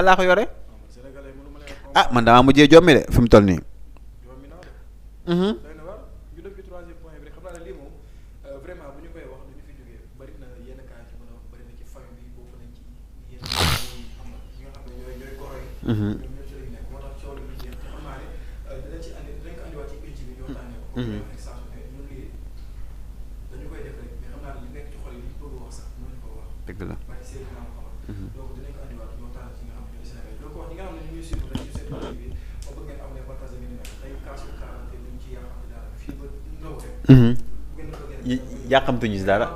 laa ko yore man damaa mujjee jommi de fi mu toll nii. dëgg la. yàqamtuñu si dara.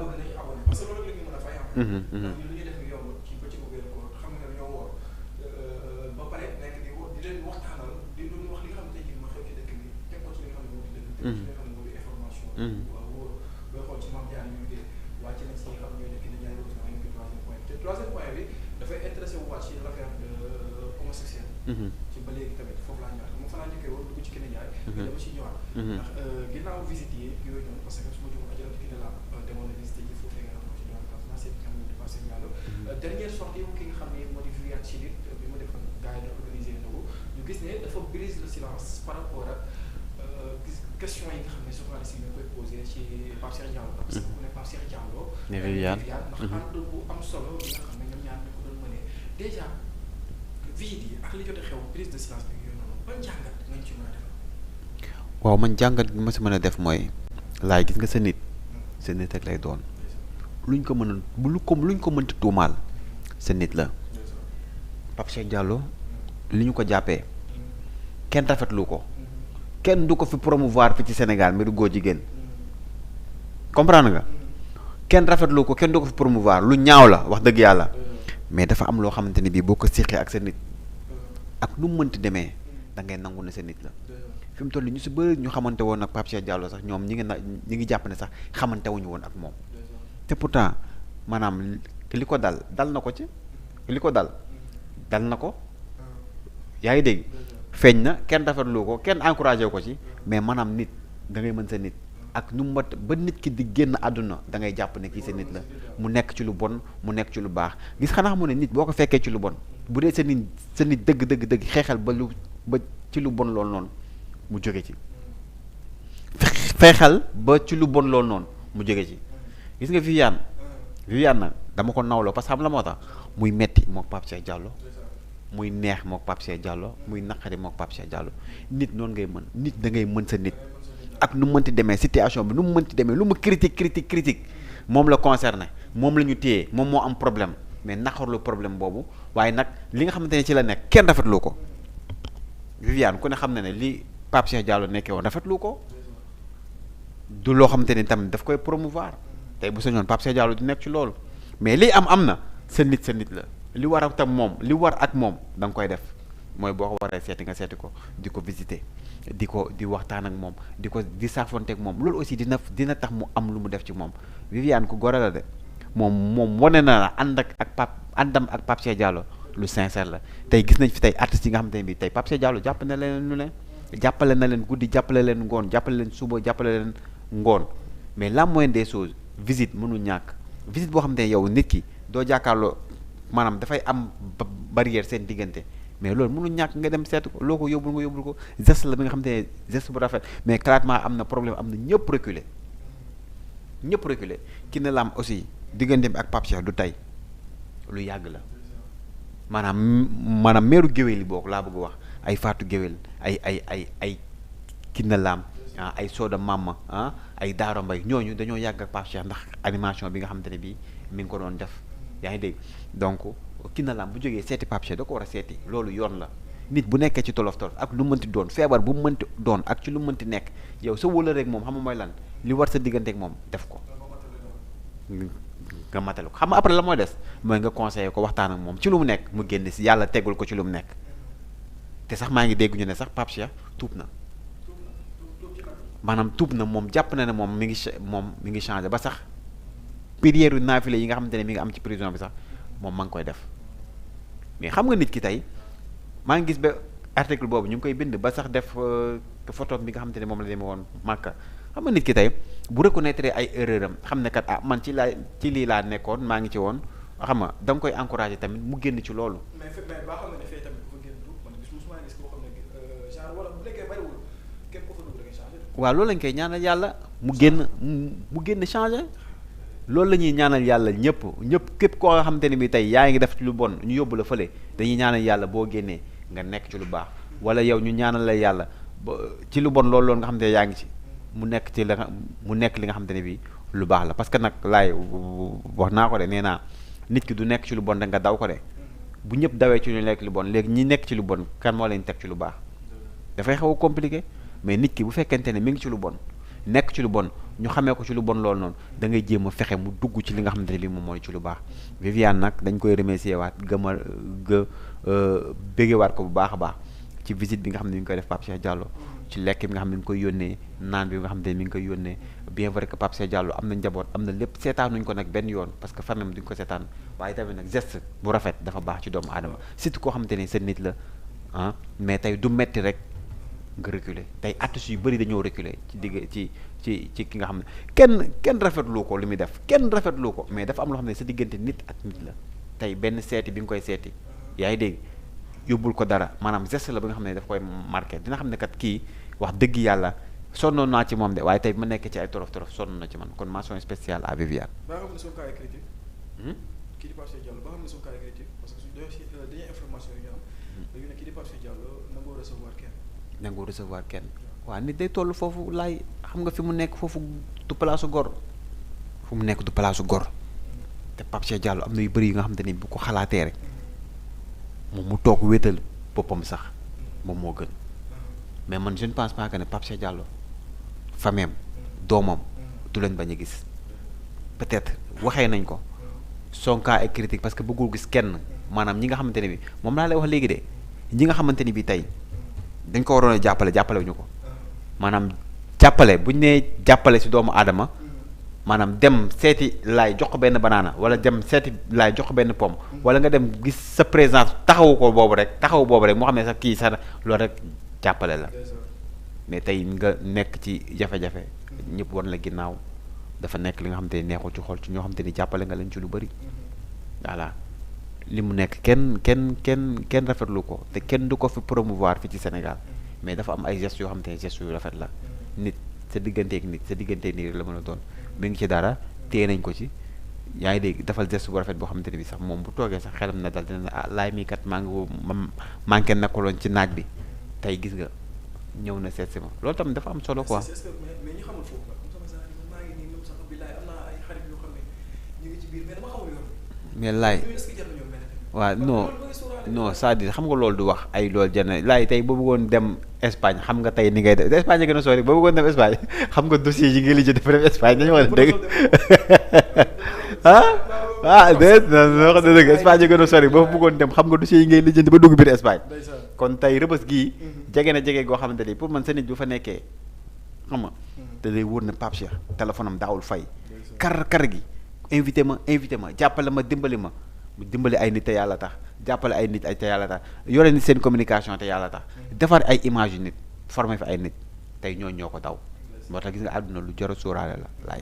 ci ba léegi tamit foofu laa ñëwaat moom fa laa njëkkee woon dugg ci Kiné Ndiaye mais dama ci ñëwaat ndax ginnaaw visite yi yooyu noonu parce que su ma jóg ajaratu Kiné laa demoon na visite ji foofu nga xam moo ci ñëwaat Casamance c'est xam ne di passé Diallo dernière sortie ki nga xam ne moo di Viviane Chidid bi mu defoon gars yi di organisé nagu ñu gis ne dafa brise le silence par rapport ak question yi nga xam ne journaliste yi ñu koy posé ci Pape Cheikh Diallo parce que ku ne Pape Cheikh Diallo Viviane ndax ànd bu am solo bi nga xam ne ñoom ñaar ñu ko doon mënee déjà visite yi ak li jot a xew prise de silence bi yooyu noonu ban jàngat nga ci mën a def. waaw man jàngat bi ma si mën a def mooy laay gis nga sa nit rek lay doon luñ ko mën a luñ ko mënti tuumaal sa nit la. Pape Cheikh Diallo li ñu ko jàppee kenn rafetlu ko kenn du ko fi promouvoir fi ci Sénégal mbiru góor jigéen comprendre nga kenn rafetlu ko kenn du ko fi promouvoir lu ñaaw la wax dëgg yàlla. mais dafa am loo xamante ni bii boo ko séqee ak sa nit ak nu mu mënti demee da ngay nangu ne sa nit la fi mu toll nii ñu si bëri ñu xamante woon ak Pape Cheikh Diallo sax ñoom ñi ngi jàpp ne sax xamante wuñu woon ak moom te pourtant maanaam li ko dal na ko ci li ko dal na ko yaa ngi dégg feeñ na kenn rafetlu ko kenn encouragé ko ci mais maanaam nit da ngay mën sa nit ak nu mu ba nit ki di génn àdduna da ngay jàpp ne kii sa nit la mu nekk ci lu bon mu nekk ci lu baax gis xanaa mu ne nit boo ko fekkee ci lu bon bu dee sa nit dëgg xeexal ba ci lu bon loolu noonu mu jóge ci fexeel ba ci lu bon loolu noonu mu jóge ci gis nga Viviane nag dama ko nawloo parce que xam la moo tax muy metti mook Pape Cheikh Diallo muy neex mook Pape Cheikh Diallo muy naqari mook Pape Cheikh Diallo nit noonu ngay mën nit da ngay mën sa nit ak nu mu mënti demee situation bi nu mu mënti demee lu mu critique moom la concerné moom la ñu téye moom moo am problème mais naqarlu problème boobu waaye nag li nga xamante ne ci la nekk kenn rafetlu ko Viviane ku ne xam na ne li Pape Cheikh Diallo nekkee woon rafetlu ko du loo xamante ne tamit daf koy promouvoir tey bu sañoon Pape Cheikh Diallo di nekk ci loolu mais li am na sa nit la li war ak tam moom li war ak moom da nga koy def mooy boo ko waree seeti nga seeti ko di ko visiter di waxtaan ak moom di saafonteeg moom loolu aussi dina tax mu am lu mu def ci moom Viviane ku gore la de moom wane na la àndam ak Pape Cheikh Diallo lu sincère la tey gis nañ fi tey artistes yi nga xamante ne bii tey Pape Cheikh Diallo jàpp na leen lu ne jàppale na leen guddi jàppale leen ngoon jàppale leen suba jàppale leen ngoon mais la moindre des choses visite mënul ñàkk visite boo xamante ne yow nit ki doo jàkkaarloo maanaam dafay am barrière seen diggante mais loolu mënul ñàkk nga dem seetu ko loo ko yóbbul ko geste la bi nga xamante ne geste bu rafet mais clairement am na problème am na ñëpp reculer Kiné Lam aussi digganteem ak Pape Cheikh du tey lu yàgg la maanaam meeru géwél yi bokk laa bëgg wax ay Fatou Géwél ay Kiné Lam ay Soda Mama ay Daaro Mbay ñooñu dañoo yàgg ak Pape Cheikh ndax animation bi nga xamante ne bii mi ngi ko doon def yaa ngi dégg donc Kiné Lam bu jógee seeti Pape Cheikh da ko war a seeti loolu yoon la nit bu nekkee ci tolof ak lu mënti doon feebar bu mënti doon ak ci lu mënti nekk yow sa wóla rek moom xam nga mooy lan li war sa diggante ak moom def ko nga matale ko xam nga après la mooy des mooy nga conseiller ko waxtaan ak moom ci lu mu nekk mu génn si yàlla tegul ko ci lu mu nekk te sax maa ngi dégg ñu ne sax Pape Cheikh tuub na maanaam tuub na moom jàpp na ne moom mi ngi changé ba sax prière naafile yi nga xamante ne mi ngi am ci prison bi sax moom ma ngi koy def mais xam nga nit ki tey maa ngi gis ba article boobu ñu ngi koy bind ba sax def photo bi nga xamante ne moom la demee woon Màkka xam nga nit ki tey bu reconnaître ay erreur am xam ne kat man ci lii laa nekkoon maa ngi ci woon xam nga da nga koy encourager tamit mu génn ci loolu. mais baa xam ne fee tamit ku fa génn du man gis musuma gis koo xam ne genre wala bu nekkee bariwul képp ko fa dugg da ngay changé. waaw loolu lañ koy ñaanal yàlla mu génn mu génn changé loolu la ñuy ñaanal yàlla ñëpp képp koo nga xamante ne bi tey yaa ngi def ci lu bon ñu yóbbu la fële dañuy ñaanal yàlla boo génnee nga nekk ci lu baax wala yow ñu ñaanal la yàlla ba ci lu bon loolu nga xamante ne yaa ngi ci mu nekk ci la mu nekk li nga xamante ne bi lu baax la parce que nag laay wax naa ko de nee naa nit ki du nekk ci lu bon rek nga daw ko de bu ñëpp dawee ci lu nekk lu bon léegi ñi nekk ci lu bon kan moo leen teg ci lu baax dafay xaw a compliqué mais nit ki bu fekkente ne mi ngi ci lu bon nekk ci lu bon ñu xamee ko ci lu bon loolu noonu da ngay jéem a fexe mu dugg ci li nga xamante ne bi moom mooy ci lu baax Viviane nag dañ koy remercier waat gëma bégewaat ko bu baax a baax ci visite bi nga xam ne mi ngi koy def Pape Cheikh Diallo ci lekk bi nga xam ne mi ngi koy yónnee naan bi nga xam ne mi ngi koy yónnee bien vrai que Pape Cheikh Diallo am na njaboot am na lépp seetaanuñ ko nag benn yoon parce que famille duñ ko seetaan waaye tamit nag geste bu rafet dafa baax ci doomu aadama surtout koo xamante ne sa nit la ah mais tey du metti rek nga reculer tey artistes yu bëri dañoo reculer ci digg ci ki nga xam ne kenn rafetlu ko li muy def kenn rafetlu ko mais dafa am loo xam ne sa diggante nit ak nit la tey benn seeti bi nga koy seeti yaa ngi dégg yóbbul ko dara maanaam geste la ba nga xam ne daf koy marqué dina xam ne kat kii wax dëgg yàlla sonnoon naa ci moom de waaye tey ma nekk ci ay torof sonn na ci man kon mention spéciale à Viviane. ba xam ne son cas est critique. kii di Pape Cheikh Diallo ba xam ne son cas est critique parce que su dañuy information yi ñu am dañu ne kii di Pape Cheikh Diallo nangoo recevoir kenn. waaw nit day toll foofu laay xam nga fi mu nekk foofu du palaasu gor fu mu nekk du palaasu gor te Pape Cheikh Diallo am na yu bëri yi nga xamante ni bu ko xalaatee rek moom mu toog wéetal boppam sax moom moo gën mais man je ne pense pas que ne Pape Cheikh Diallo fameem doomam du leen bañ a gis peut-être waxee nañ ko son cas est critique parce que bëggul gis kenn maanaam ñi nga xamante ne bi moom laa lay wax léegi de ñi nga xamante ni bi tey dañ ko waroon a jàppale wuñu ko maanaam jàppale bu ñu nee jàppale ci doomu aadama maanaam dem seeti laay jox ko benn banaana wala dem seeti laay jox ko benn pomme wala nga dem gis sa présence taxawu boobu rek moo xam ne sax kii sax loolu rek jàppale la mais tey nga nekk ci jafe-jafe ñëpp war la ginnaaw dafa nekk li nga xamante ni neexul ci xol ci ñoo xamante ni jàppale nga leen ci lu bëri voilà li mu nekk kenn rafetlu ko te kenn du ko fi promouvoir fi ci Sénégal mais dafa am ay gestes yoo xamante ne gestes yu rafet la nit sa digganteeg nit rek la mën a doon mi ngi ci dara téye nañ ko ci yaa ngi dégg defal geste bu rafet boo xamante ne bi sax moom bu toogee sax xelam na dal dina ne ah laay mii kat maa ngi nekkaloon ci naaj bi tey gis nga ñëw na seet si ma loolu tamit dafa am solo quoi. est-ce que mais ñi xamul foofu nag comme sama genre maa ngi nii même sax billaay am naa ay xarit yoo xam ne ñu ngi ci biir mais dama xamul yoon. mais laay waaw non c'est-à-dire xam nga loolu du wax ay loolu jënd laay tey boo bëggoon dem Espagne xam nga tey ni ngay def Espagne gën a sori boo bëggoon dem Espagne xam nga dossier yi nga lijjanti dafa dem Espagne dañu war a dégg déet non xam ne dëgg Espagne gën a sori boo bëggoon dem xam nga dossier yi ngay lijjanti ba dugg biir Espagne kon tey rëbës gii jege na jege goo xamante ni pour man sa nit bu fa nekkee xam nga te day wóor na Pape Cheikh téléphone am daawul fay kar gi invité ma jàppale ma dimbali ma mu dimbali ay nit te yàlla tax jàppale ay nit ay te yàlla tax yore nit seen communication te yàlla tax defar ay image yu nit formé fi ay nit tey ñoo ko daw moo tax gis nga àdduna lu jar a sóoraale la laay.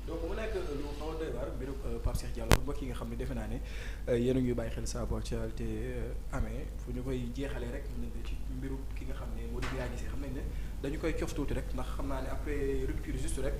donc mu nekk lu xaw a doy waar mbiru Pape Cheikh Diallo mbokk yi nga xam ne defe naa ne yéen a ngi bàyyi xel saa bu actualité amee fu ñu koy jeexalee rek mën nañ ci mbiru ki nga xam ne moo di Guirassy xam nañ ne dañu koy cof tuuti rek ndax xam naa ne après rupture juste rek.